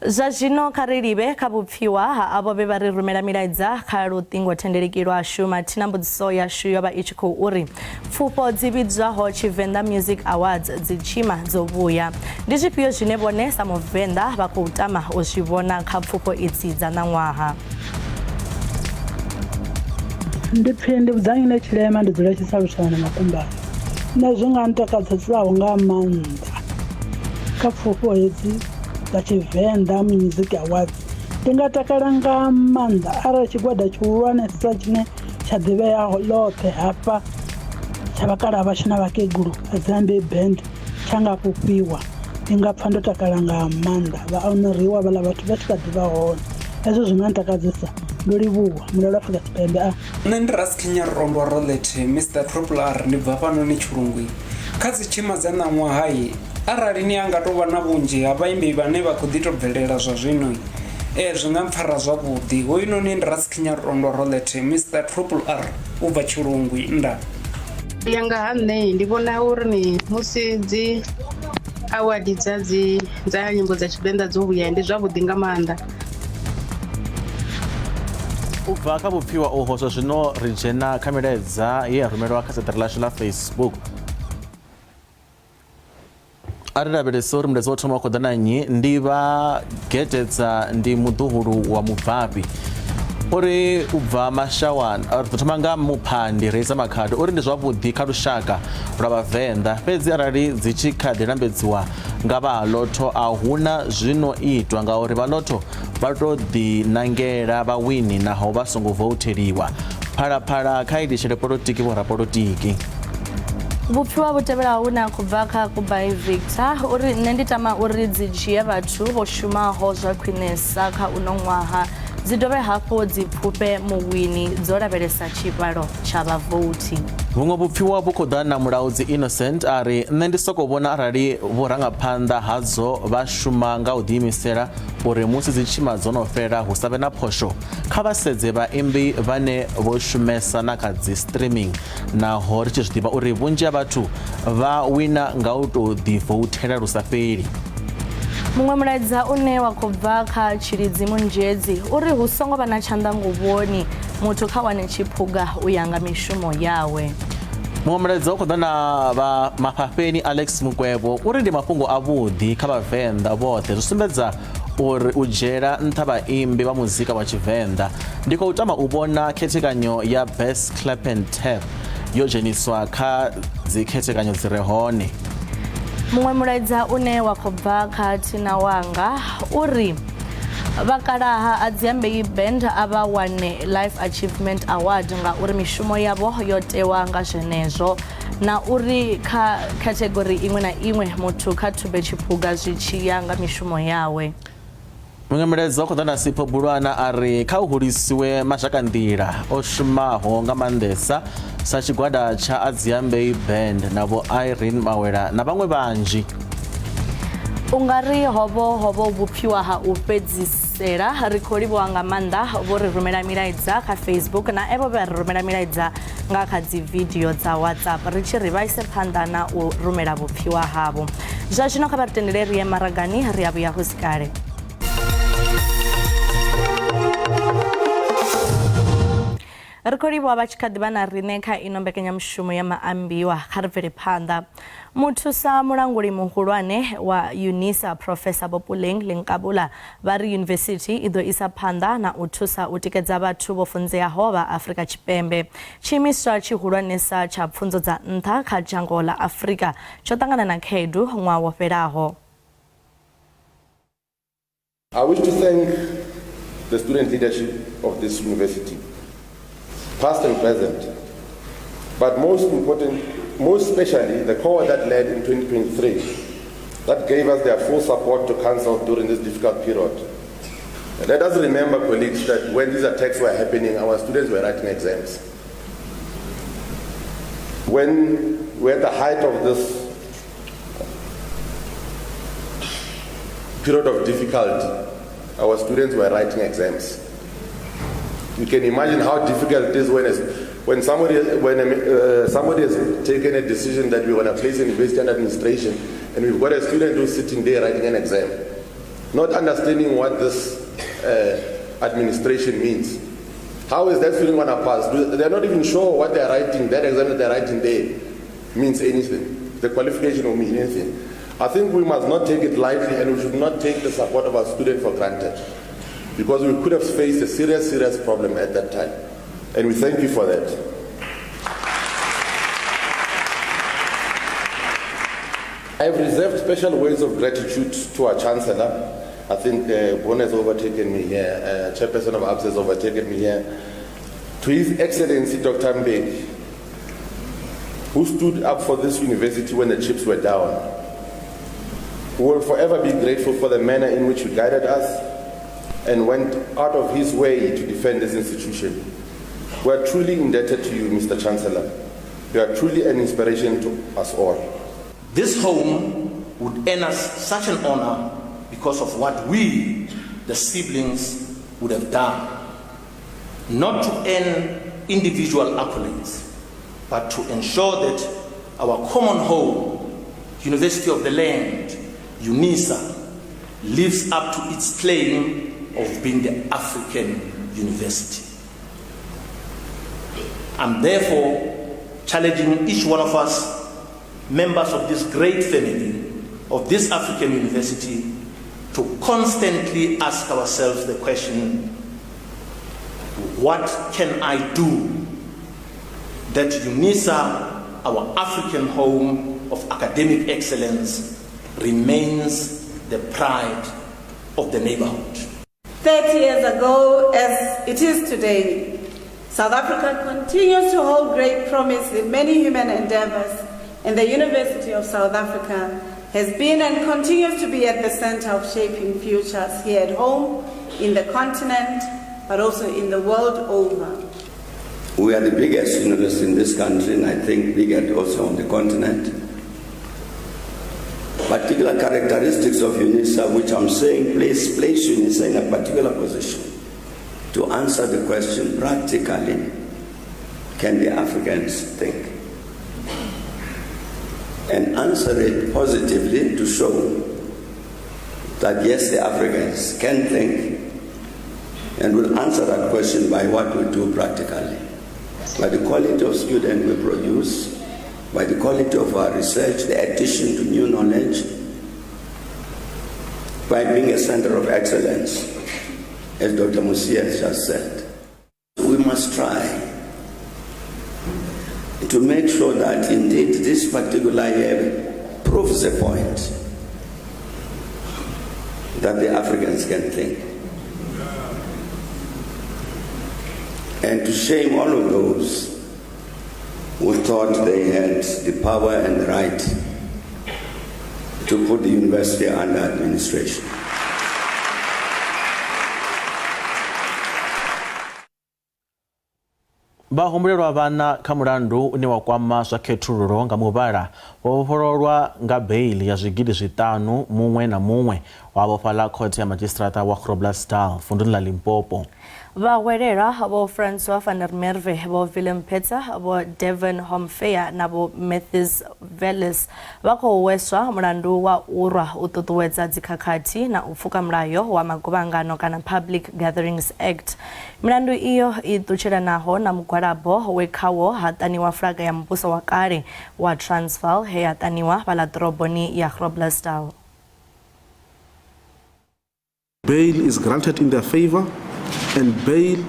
Speaker 1: Zwa zwino kha ri livhe kha vhupfiwa ha avho vhe vha ri rumela milaedza kha luṱingothendeleki lwashu. Mathina mbudziso yashu yo vha i tshi khou uri pfufho dzi vhidzwaho Tshivenḓa Music Awards dzi tshima dzo vhuya. Ndi zwifhio zwine vhone sa Muvenḓa vha khou tama u zwi vhona kha pfufho idzi dza ṋaṅwaha?
Speaker 17: Ndi pfi ndi vhudzangine tshilema ndi dzula Tshisalusana na Makumbane. Nṋe zwi nga ntakadzesaho nga maanḓa kha pfufho hedzi dza Tshivenḓa Music Awards ndi nga takala nga maanḓa arali tshigwada tshihulwanesa tshine tsha ḓivhea ḽoṱhe hafha tsha vhakalaha vhashu na vhakegulu Adzambei Band tsha nga fhufhiwa ndi nga pfha ndo takala nga maanḓa vha onoriwa vhaḽa vhathu vha tshi kha ḓi vha hone hezwo zwi nga ntakadzesa ndo livhuwa mulalo Afrika Tshipembe a.
Speaker 18: Nṋe ndi Raskhinya Rondwa Rolethe Mister Triple R ndi bva fhanoni Tshilungwini. Kha dzi tshima dza ṋaṅwaha arali ni a nga tou vha na vhunzhi ha vhaimbi vhane vha khou ḓi tou bvelela zwa zwino ee zwi nga mpfara zwavhuḓi. Hoyunoni ndi Raskhinya Rondwa Rolethe Mister Triple R u bva Tshilungwi nda.
Speaker 19: U ya nga ha nṋe ndi vhona uri ni musi dzi award dza dzi dza nyimbo dza Tshivenḓa dzo vhuya ndi zwavhuḓi nga maanḓa.
Speaker 2: U bva kha vhupfiwa uho zwa zwino ri dzhena kha milaedza ye ya rumelwa kha siaṱari ḽashu ḽa Facebook. A ri lavhelese uri mulaedza wo thoma u khou ḓa na nnyi. Ndi vha Gededza, ndi muḓuhulu wa mubvafhi. Uri u bva Mashawana, ri ḓo thoma nga Muphandi Reisa Makhado. Uri ndi zwavhuḓi kha lushaka lwa Vhavenḓa, fhedzi arali dzi tshi kha ḓi lambedziwa nga vha ha Lotto a huna zwi no itwa ngauri vha Lotto vha tou ḓinangela vhawini naho vha songo voutheliwa. Phalaphala kha i litshele polotiki vhorapolotiki.
Speaker 1: Vhupfiwa vhu tevhelaho vhune ha khou bva kha Kubai Victor uri nṋe ndi tama uri dzi dzhie vhathu vho shumaho zwa khwinesa kha uno ṅwaha. dzi dovhe hafhu dzi pfufhe muwini dzo lavhelesa tshivhalo tsha vhavouthi.
Speaker 2: Vhuṅwe vhupfiwa vhu khou ḓa na Mulaudzi Innocent a ri, Nṋe ndi sokou vhona arali vhurangaphanḓa hadzo vha shuma nga u ḓiimisela uri musi dzitshima dzo no fhela hu sa vhe na phosho. Kha vha sedze vhaimbi vhane vho shumesa na kha dzi streaming naho ri tshi zwi ḓivha uri vhunzhi ha vhathu vha wina nga u tou ḓivouthela lu sa fheli.
Speaker 1: Muṅwe mulaedza une wa khou bva kha Tshilidzi Munzhedzi uri hu songo vha na tshanḓanguvhoni, muthu kha wane tshiphuga u ya nga mishumo yawe.
Speaker 2: Muṅwe mulaedza u khou ḓa na vha Mafhafheni Alex Mukwevho uri ndi mafhungo avhuḓi kha Vhavenḓa vhoṱhe, zwi sumbedza uri u dzhiela nṱha vhaimbi vha muzika wa Tshivenḓa. Ndi khou tama u vhona khethekanyo ya Best Clap and Tap yo dzheniswa kha dzikhethekanyo dzi re hone.
Speaker 1: Muṅwe mulaedza une wa khou bva kha Thina Wanga uri vhakalaha a Dziambei Band a vha wane Life Achievement Award ngauri mishumo yavho yo tewa nga zwenezwo na uri kha khathegori iṅwe na iṅwe muthu kha thube tshiphuga zwi tshi ya nga mishumo yawe.
Speaker 2: Muṅwe mulaedza u khou ḓa na Sipho Bulwana a ri kha hu hulisiwe mazhakanḓila o shumaho nga maanḓesa sa tshigwada tsha Adziambei Band na Vho Irene Mawela na vhaṅwe vhanzhi.
Speaker 1: U nga ri hovho hovho vhupfiwa ha u fhedzisela. Ri khou livhuwa nga maanḓa vho ri rumela milaedza kha Facebook na evho vhe ri rumela milaedza nga kha dzi video dza WhatsApp ri tshi ri vha ise phanḓa na u rumela vhupfiwa havho. Zwa zwino kha vha ri tendele ri ye maragani, ri a vhuya hu si kale. Ri khou livhuwa vha tshi kha ḓi vha na riṋe kha ino mbekanyamushumo ya maambiwa. Kha ri bvele phanḓa. Muthusa mulanguli muhulwane wa UNISA Professor Vho Puleng Lenkabula vha ri yunivesithi i ḓo isa phanḓa na u thusa u tikedza vhathu vho funzeaho vha Afrika Tshipembe. Tshiimiswa tshihulwanesa tsha pfunzo dza nṱha kha dzhango ḽa Afrika tsho ṱangana na khaedu ṅwaha wo fhelaho.
Speaker 20: I wish to thank the student leadership of this university, past and present, but most important, most especially the cohort that led in 2023, that gave us their full support to council during this difficult period. Let us remember, colleagues, that when these attacks were happening, our students were writing exams. When we're at the height of this period of difficulty, our students were writing exams. You can imagine how difficult it is when somebody has taken a decision that we want to place in university under administration, and we've got a student who's sitting there writing an exam, not understanding what this administration means. How is that student going to pass? They're not even sure what they're writing, that exam that they're writing there means anything. The qualification will mean anything. I think we must not take it lightly, and we should not take the support of our students for granted, because we could have faced a serious, serious problem at that time. And we thank you for that. I have reserved special words of gratitude to our Chancellor. I think Bon has overtaken me here, Chairperson of ABSA has overtaken me here. To His Excellency Dr. Mbeki, who stood up for this university when the chips were down. We will forever be grateful for the manner in which he guided us and went out of his way to defend this institution. We are truly indebted to you, Mr. Chancellor. You are truly an inspiration to us all.
Speaker 21: This home would earn us such an honor because of what we, the siblings, would have done. Not to earn individual accolades, but to ensure that our common home, University of the Land, UNISA, lives up to its claim of being the African university. I'm therefore challenging each one of us, members of this great family, of this African university, to constantly ask ourselves the question, what can I do that UNISA, our African home of academic excellence, remains the pride of the neighborhood?
Speaker 22: 30 years ago, as it is today, South Africa continues to hold great promise in many human endeavors, and the University of South Africa has been and continues to be at the center of shaping futures here at home, in the continent, but also in the world over.
Speaker 3: We are the biggest university in this country, and I think bigger also on the continent. Particular characteristics of UNISA, which I'm saying place UNISA in a particular position to answer the question practically, can the Africans think? And answer it positively to show that yes, the Africans can think, and will answer that question by what we do practically, by the quality of student we produce, by the quality of our research, the addition to new knowledge, by being a center of excellence, as Dr. Mosia has just said. We must try to make sure that indeed this particular year proves the point that the Africans can think. And to shame all of those who thought they had the power and the right to put the university under administration.
Speaker 2: Vhahumbulelwa vhana kha mulandu une wa kwama zwa khethululo nga muvhala vho vhofhololwa nga beili ya zwigidi 5 muṅwe na muṅwe wavho fhaḽa khothe ya madzhisiṱiraṱa wa Groblersdal vunduni ḽa Limpopo.
Speaker 1: Vhahwelelwa vho Francois van der Merwe, vho Willem Petzer, vho Devon Homfeya na vho Mathis Veles vha khou hweswa mulandu wa u rwa, u ṱuṱuwedza dzikhakhathi na u pfuka mulayo wa maguvhangano kana Public Gatherings Act. Milandu iyo i ṱutshelanaho na mugwalabo we khawo ha ṱaniwa fulaga ya muvhuso wa kale wa Transvaal he ya ṱaniwa fhaḽa ḓoroboni ya Groblersdal.
Speaker 5: Bail is granted in their favor, and bail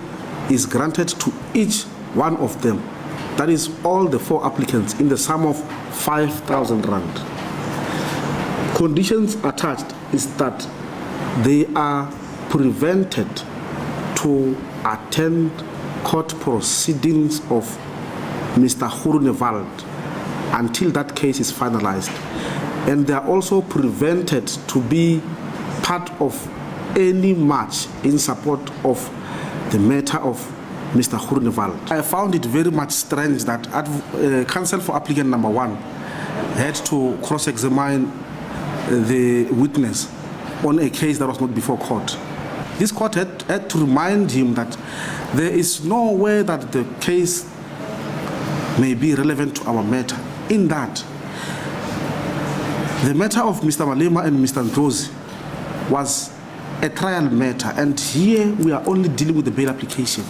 Speaker 5: is granted to each one of them. That is all the 4 applicants in the sum of 5,000 rand. Conditions attached is that they are prevented to attend court proceedings of Mr. Groenewald until that case is finalized. And they are also prevented to be part of any march in support of the matter of Mr. Groenewald. I found it very much strange that counsel for applicant number 1 had to cross-examine the witness on a case that was not before court. This court had to remind him that there is no way that the case may be relevant to our matter, in that the matter of Mr. Malema and Mr. Ndlozi was a trial matter, and here we are only dealing with the bail application.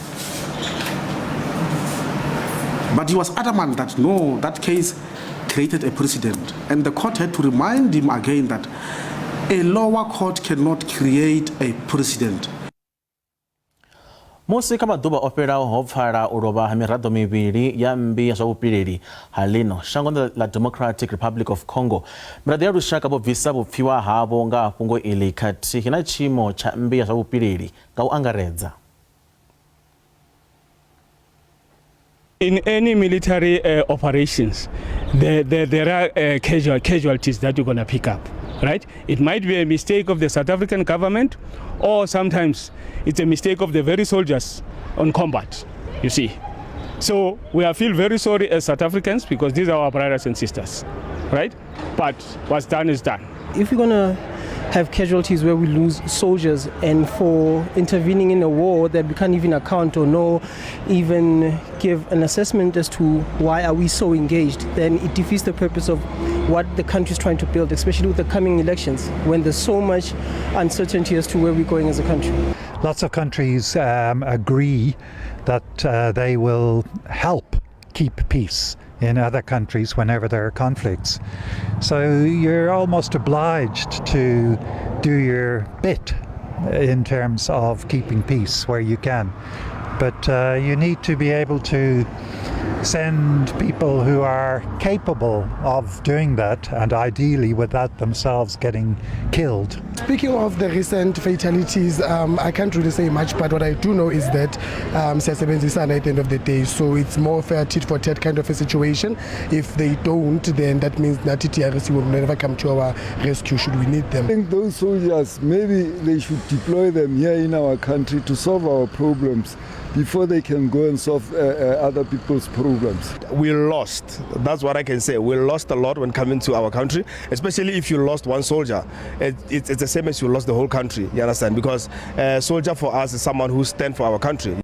Speaker 5: But he was adamant that no, that case created a precedent, and the court had to remind him again that a lower court cannot create a precedent.
Speaker 2: Musi kha maḓuvha o fhelaho ho pfala u lovha ha miraḓo mivhili ya mmbi ya zwa vhupileli ha ḽino shangoni ḽa Democratic Republic of Congo. Miraḓo ya lushaka vho bvisa vhupfiwa havho nga fhungo iḽi khathihi na tshiimo tsha mmbi ya zwa vhupileli nga u angaredza.
Speaker 23: In any military operations, there are casualties that you're going to pick up, right? It might be a mistake of the South African government, or sometimes it's a mistake of the very soldiers on combat, you see. So we are feel very sorry as South Africans because these are our brothers and sisters, right? But what's done is done.
Speaker 24: If we're going to have casualties where we lose soldiers and for intervening in a war that we can't even account or know, even give an assessment as to why are we so engaged, then it defeats the purpose of what the country is trying to build, especially with the coming elections, when there's so much uncertainty as to where we're going as a country.
Speaker 25: Lots of countries agree that they will help keep peace in other countries whenever there are conflicts. So you're almost obliged to do your bit in terms of keeping peace where you can. But you need to be able to send people who are capable of doing that, and ideally without themselves getting killed.
Speaker 6: Speaking of the recent fatalities, I can't really say much, but what I do know is that siyasebenzisana at the end of the day, so it's more fair tit for tat kind of a situation. If they don't, then that means that DRC will never come to our rescue should we need them.
Speaker 7: I think those soldiers, maybe they should deploy them here in our country to solve our problems before they can go and solve other people's problems.
Speaker 8: We lost, that's what I can say. We lost a lot when coming to our country, especially if you lost one soldier. It's the same as you lost the whole country, you understand? Because a soldier for us is someone who stands for our country.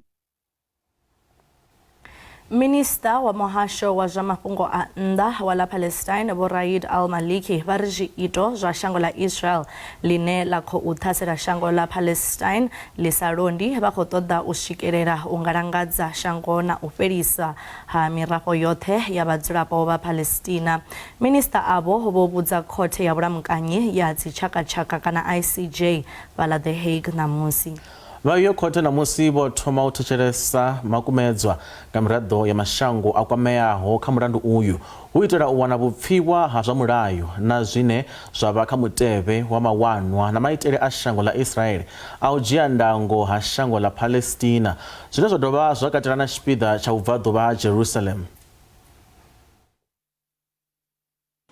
Speaker 1: Minista wa muhasho wa zwa mafhungo a nnḓa wa ḽa Palestine Vho Raid Al-Maliki vha ri zwiito zwa shango ḽa Israel ḽine ḽa khou ṱhasela shango ḽa Palestine ḽi sa londi vha khou ṱoḓa u swikelela u ngalangadza shango na u fhelisa ha mirafho yoṱhe ya vhadzulapo vha Palestina. Minista avho vho vhudza khothe ya vhulamukanyi ya dzitshakatshaka kana ICJ vha ḽa The Hague ṋamusi.
Speaker 2: Vha iyo khothe ṋamusi vho thoma u thetshelesa makumedzwa nga miraḓo ya mashango a kwameaho kha mulandu uyu hu itela u wana vhupfiwa ha zwa mulayo na zwine zwa vha kha mutevhe wa mawanwa na maitele a shango ḽa Israel a u dzhia ndango ha shango ḽa Palestina, zwine zwa dovha zwa katela na tshipiḓa tsha vhubvaḓuvha ha Jerusalem.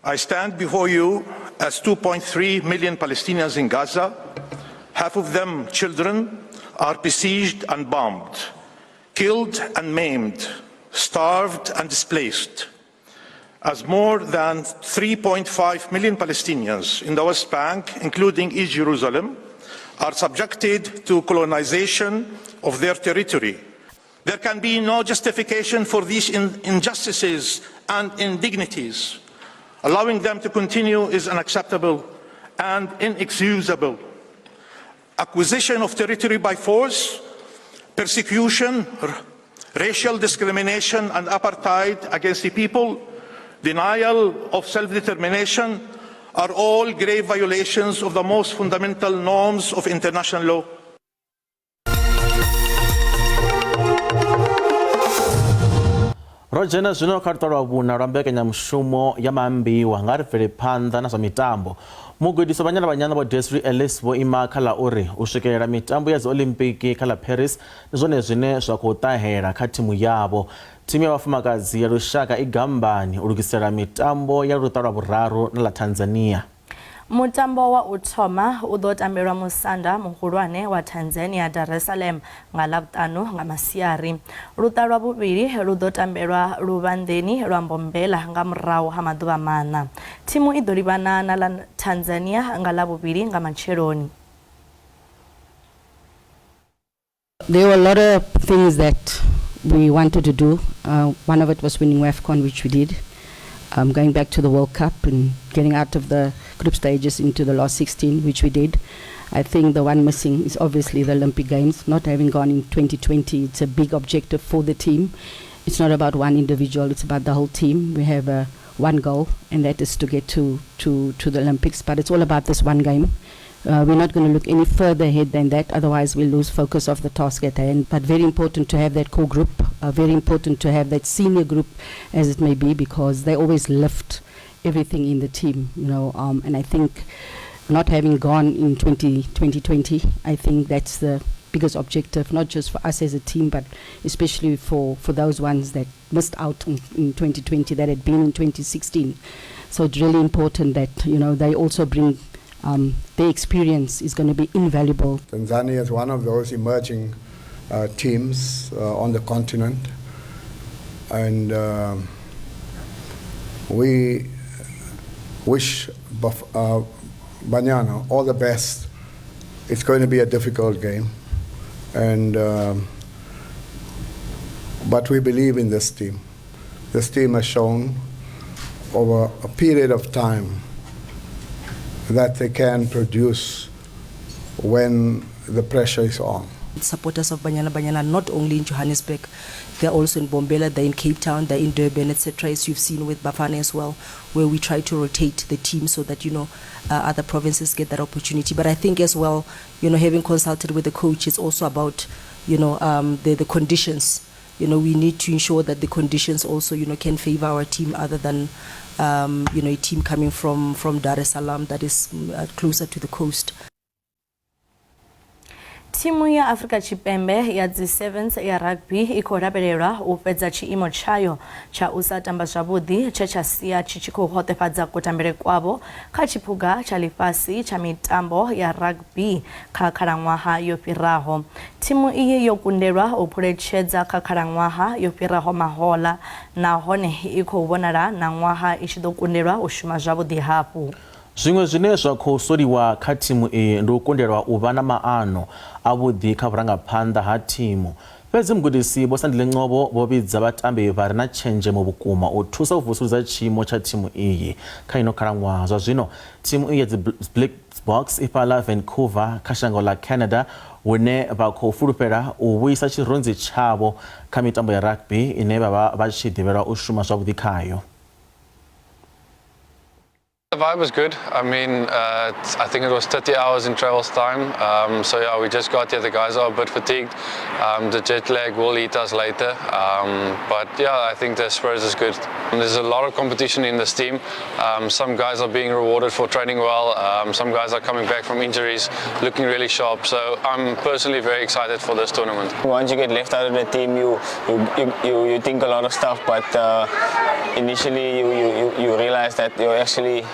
Speaker 9: I stand before you as 2.3 million Palestinians in Gaza, half of them children, are besieged and bombed, killed and maimed, starved and displaced. As more than 3.5 million Palestinians in the West Bank, including East Jerusalem, are subjected to colonization of their territory. There can be no justification for these injustices and indignities. Allowing them to continue is unacceptable and inexcusable. Acquisition of territory by force, persecution, racial discrimination and apartheid against the people, denial of self-determination are all grave violations of the most fundamental norms of international law.
Speaker 2: Ro dzhena zwino kha luṱa lwa vhuna lwa mbekanyamushumo ya maambiwa nga ri bvele phanḓa na zwa mitambo. Mugudisi Banyana Banyana Vho Desiree Ellis vho ima kha ḽa uri u swikelela mitambo ya dzi Olimpiki kha ḽa Paris ndi zwone zwine zwa khou ṱahela kha thimu yavho. Thimu ya vhafumakadzi ya lushaka i gambani u lugisela mitambo ya luṱa lwa vhuraru na ḽa Tanzania.
Speaker 1: Mutambo wa u thoma u ḓo tambelwa musanda muhulwane wa Tanzania Dar es Salaam nga Ḽavhuṱanu nga masiari. Luṱa lwa vhuvhili lu ḓo tambelwa luvhanḓeni lwa Mbombela nga murahu ha maḓuvha maṋa. Thimu i ḓo livhana na ḽa Tanzania nga Ḽavhuvhili nga matsheloni.
Speaker 10: There were a lot of things that we wanted to do. One of it was winning WAFCON, which we did. Going back to the World Cup and getting out of the group stages into the last 16, which we did. I think the one missing is obviously the Olympic Games. Not having gone in 2020, it's a big objective for the team. It's not about one individual, it's about the whole team. We have one goal, and that is to get to the Olympics, but it's all about this one game. We're not going to look any further ahead than that, otherwise we'll lose focus of the task at hand. But very important to have that core group, very important to have that senior group, as it may be, because they always lift everything in the team, you know. And I think not having gone in 2020, I think that's the biggest objective, not just for us as a team, but especially for those ones that missed out in 2020 that had been in 2016. So it's really important that, you know, they also bring their experience is going to be invaluable.
Speaker 4: Tanzania is one of those emerging teams on the continent, and we wish Banyana all the best. It's going to be a difficult game, and but we believe in this team. This team has shown over a period of time that they can produce when the pressure is on.
Speaker 26: Supporters of Banyana Banyana, not only in Johannesburg, they're also in Bombela, they're in Cape Town, they're in Durban, etc., as you've seen with Bafana as well, where we try to rotate the team so that, you know, other provinces get that opportunity. But I think as well, you know, having consulted with the coach, it's also about, you know, the conditions, We need to ensure that the conditions also, can favor our team other than, a team coming from Dar es Salaam that is closer to the coast.
Speaker 1: Thimu ya Afrika Tshipembe ya dzi Sevens ya rugby i khou lavhelelwa u fhedza tshiimo tshayo tsha u sa tamba zwavhuḓi tshe tsha sia tshi tshi khou hoṱefhadza kutambele kwavho kha tshiphuga tsha ḽifhasi tsha mitambo ya rugby kha khalaṅwaha yo fhiraho. Thimu iyi yo kundelwa u phuletshedza kha khalaṅwaha yo fhiraho mahola nahone i khou vhonala na ṅwaha i tshi ḓo kundelwa u shuma zwavhuḓi hafhu.
Speaker 2: Zwiṅwe zwine zwa khou soliwa kha thimu iyi ndi u kundelwa u vha na maano avhuḓi kha vhurangaphanḓa ha thimu. Fhedzi mugudisi Vho Sandile Ngcobo vho vhidza vhatambi vha re na tshenzhemo vhukuma u thusa u vusuludza tshiimo tsha thimu iyi kha ino khalaṅwaha. Zwa zwino thimu iyi ya dzi Blitzboks i fhaḽa Vancouver kha shango ḽa Canada hune vha khou fulufhela u vhuisa tshirunzi tshavho kha mitambo ya rugby ine vha vha vha tshi ḓivhelwa u shuma zwavhuḓi khayo.
Speaker 11: The vibe was good. I mean, I think it was 30 hours in travels time. So yeah, we just got here. The guys are a bit fatigued. The jet lag will eat us later. But yeah, I think the spirit is good. And there's a lot of competition in this team. Some guys are being rewarded for training well. Some guys are coming back from injuries, looking really sharp. So I'm personally very excited for this tournament.
Speaker 12: Once you get left out of the team, you think a lot of stuff, but initially you realize that you're actually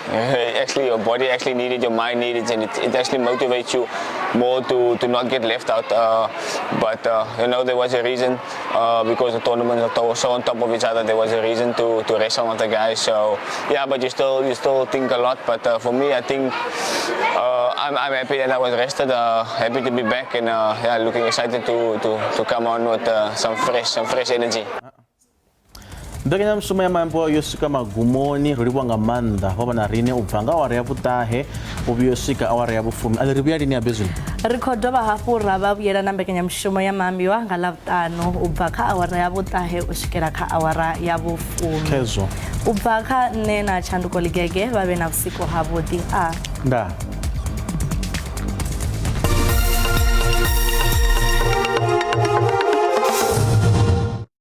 Speaker 12: your body actually needed, your mind needed, and it actually motivates you more to not get left out. But there was a reason, because the tournaments are so on top of each other. There was a reason to rest some of the guys. So yeah, but you still think a lot. But for me, I think I'm happy that I was rested. Happy to be back, and yeah, looking excited to come on with some fresh energy.
Speaker 2: Mbekanyamushumo ya Maambiwa yo swika magumoni. Ro livhuwa nga maanḓa vho vha na riṋe u bva nga awara ya vhuṱahe u vhuya u swika awara ya vhufumi. A ri vhuya lini habe zwino?
Speaker 1: Ri khou dovha hafhu ra vha vhuyela na mbekanyamushumo ya Maambiwa nga Ḽavhuṱanu u bva kha awara ya vhuṱahe u swikela kha awara ya vhufumi.
Speaker 2: Khezwo.
Speaker 1: U bva kha nṋe na Tshanduko Ligege, vha vhe na vhusiku havhuḓi a
Speaker 2: ndaa.